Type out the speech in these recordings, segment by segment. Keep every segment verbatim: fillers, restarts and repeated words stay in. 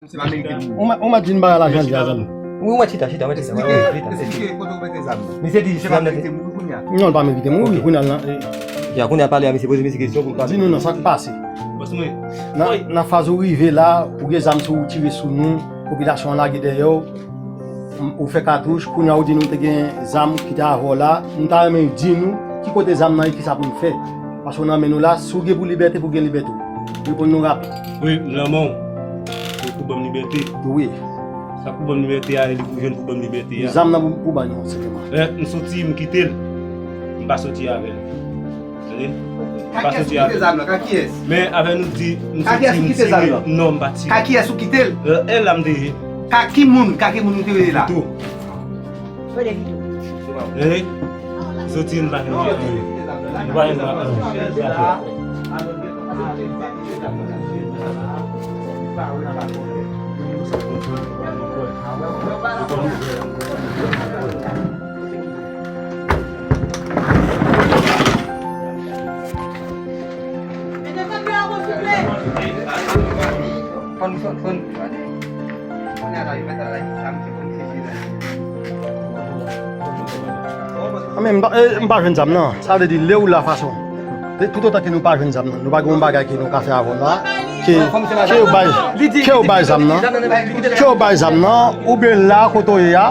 Ou mèt di n bagay la jan l ye a, zanmi. Wi, ou mèt chita, chita, ou mèt chita. Misye di zam nan. Non, l pa merite mouri kounye a nan. Ya, kounye a pale a misye, poze misye kesyon pou l pale. Di nou non, sa k pase? Nan, nan faz ou rive la, ou gen zam sou ou, tire sou nou, popilasyon an lage dèyè w, ou fè katouch, kounye a ou di nou te gen zam ki te avè w la, nou ta renmen di nou ki kote zam nan ye, kisa pou n fè. Paske w nan men nou la, si w gen pou libète, pou gen libète w. Reponn nou rapid. Wi, m nan men w. Ou pou ban m libète. Wi. Sa pou ban m libète a, li pou jwenn pou ban m libète a. Zam nan pou, pou ban nou, senpleman. Lè m soti, m kite l. M pa soti avè l. Tande? M pa soti avè l. Men avè nou di, m soti, m tire. Non, m pa tire. Ka kiyès ou kite l? Lè la m te ye. Ka ki moun, ka ki moun ou te rele la? Vito. Tande? Soti, m pa gen anyen. M pa gen anyen. Anben, m pa, eh, m pa jwenn zam nan. Sa vle di, lè ou la fason. Toutotan ke nou pa jwenn zam nan, nou pa gen yon bagay ke nou ka fè avè w la. Ke, ke yo bay, ke yo bay zam nan, ke yo bay zam nan, oubyen la kote w ye a,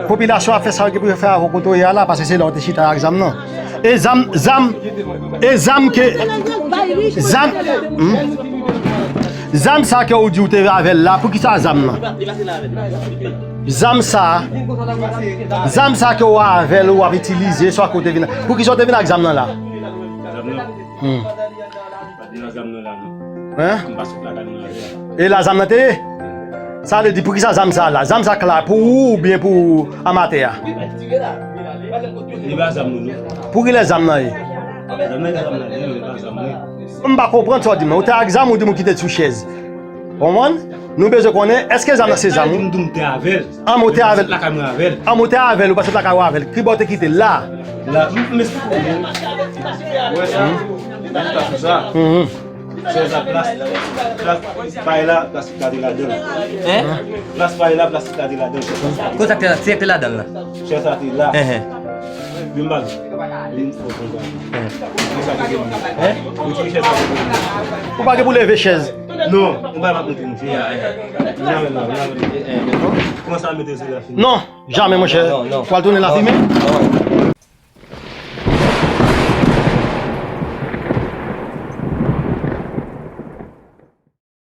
popilasyon ap fè sa yo gen pou yo fè avè w kote w ye a la, paske se la w te chita ak zam nan. E zam, zam, e zam ke, zam, hmm? Zam sa ke ou di ou te avè l la, poukisa zam nan? Zam sa, zam sa ke ou avè l, ou ap itilize, swa ke ou te vin, poukisa ou te vin ak zam nan la? Zam nan? Hmm. Pa te nan zam nan la, non. Hein? M pa sot lakay mwen avè l. E la zam nan te ye? Sa vle di, poukisa zam sa la? Zam sa k la pou ou oubyen pou amatè a? Li pa zam nou, non. Pou kilè zam nan ye? Zam nan, zam nan, li pa zam mwen. M pa konprann sa w di m nan. Ou te ak zam, ou di m ou kite l sou chèz. Ou konprann? Nou bezwen konnen, èske zam nan se zam ou? M di w m te avè l. An, ou te avè l. Lakay mwen avè l. An, ou te avè l, ou pa sot lakay ou avè l. Kibò ou te kite l la? La, m, m esplike w. Ou wè sa? Ou ta sou sa. Mhm. Chèz la, plas, plas, pa e la, plastik la te ladan l. Hein? Plas pa e la, plastik la te ladan l. Konsa te, se te ladan l la. Chèz la te la. Hein, hein. Vin bal. Vin fò konsa. Hein? Konsa te vin. Hein? Ou tire chèz la. Ou pa gen pou leve chèz. Non, ou pa montre m. Jamè non, jamè. Kòman sa mete sou la fini? Non, jamè, monchè. Non, non. Ou al tounen la fimen? Non.